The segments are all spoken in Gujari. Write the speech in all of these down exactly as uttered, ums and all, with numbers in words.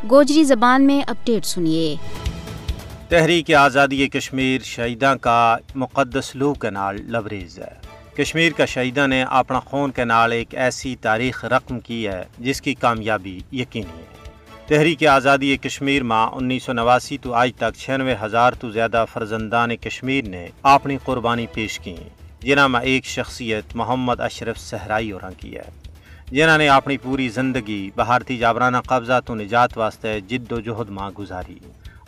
گوجری زبان میں اپڈیٹ سنیے۔ تحریک آزادی کشمیر شہیداں کا مقدس لوہ کے نال لبریز ہے۔ کشمیر کا شہیداں نے اپنا خون کے نال ایک ایسی تاریخ رقم کی ہے جس کی کامیابی یقینی ہے۔ تحریک آزادی کشمیر ما انیس سو نواسی تو آج تک چھیانوے ہزار تو زیادہ فرزندان کشمیر نے اپنی قربانی پیش کی، جنہاں ما ایک شخصیت محمد اشرف صحرائی اور کی ہے، جنہاں نے اپنی پوری زندگی بھارتی جابرانہ قبضہ تو نجات واسطے جد و جہد ما گزاری۔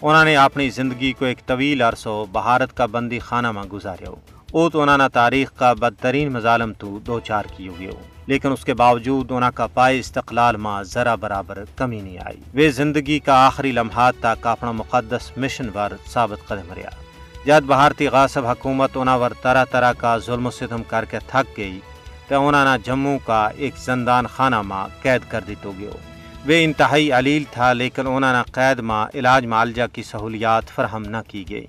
انہاں نے اپنی زندگی کو ایک طویل عرصو بھارت کا بندی خانہ ما گزاریو۔ اوت انہاں نا تاریخ کا بدترین مظالم تو دوچار کیو گیو، لیکن اس کے باوجود انہاں کا پائے استقلال ما ذرا برابر کمی نہیں آئی۔ ویہ زندگی کا آخری لمحات تک اپنا مقدس مشن ور ثابت قدم رہیا۔ جد بھارتی غاصب حکومت انہاں ور طرح طرح کا ظلم و ستم کر کے تھک گئی، تے انہاں نا جموں کا ایک زندان خانہ ما قید کر دیتو گیو۔ ویہ انتہائی علیل تھا، لیکن انہاں نا قید ما علاج معالجہ کی سہولیات فراہم نہ کی گئی۔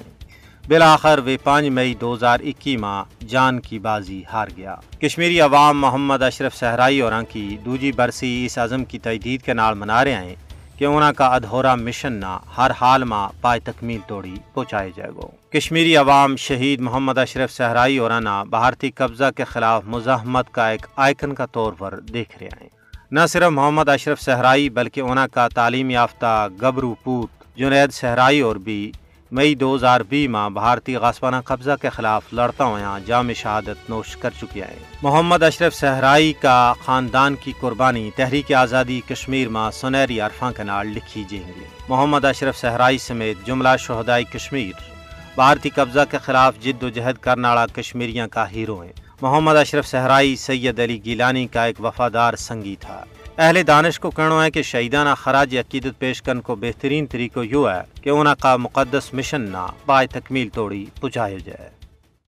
بالآخر ویہ پانچ مئی دو ہزار اکی ما جان کی بازی ہار گیا۔ کشمیری عوام محمد اشرف صحرائی اور کی دوجی برسی اس عزم کی تجدید کے نال منا رہے ہیں کہ انہاں کا ادھورا مشن نا ہر حال ما پائے تکمیل توڑی پہنچائے جائے گو۔ کشمیری عوام شہید محمد اشرف صحرائی اور نا بھارتی قبضہ کے خلاف مزاحمت کا ایک آئیکن کا طور پر دیکھ رہے ہیں۔ نہ صرف محمد اشرف صحرائی بلکہ انہاں کا تعلیم یافتہ گبرو پوت جنید صحرائی اور بھی مئی دو ہزار بیس ما بھارتی غاصبانہ قبضہ کے خلاف لڑتا ہویا جام شہادت نوش کر چکیا ہے۔ محمد اشرف صحرائی کا خاندان کی قربانی تحریک آزادی کشمیر ما سنہری عرفاں کے نال لکھی جائیں گی۔ محمد اشرف صحرائی سمیت جملہ شہدائی کشمیر بھارتی قبضہ کے خلاف جد و جہد کرناڑا کشمیریاں کا ہیرو ہیں۔ محمد اشرف صحرائی سید علی گیلانی کا ایک وفادار سنگی تھا۔ اہل دانش کو کہنو ہے کہ شہیدانہ خراج عقیدت پیش کرن کو بہترین طریقو یوہ ہے کہ انہاں کا مقدس مشن نا پائے تکمیل توڑی پہنچایو جائے۔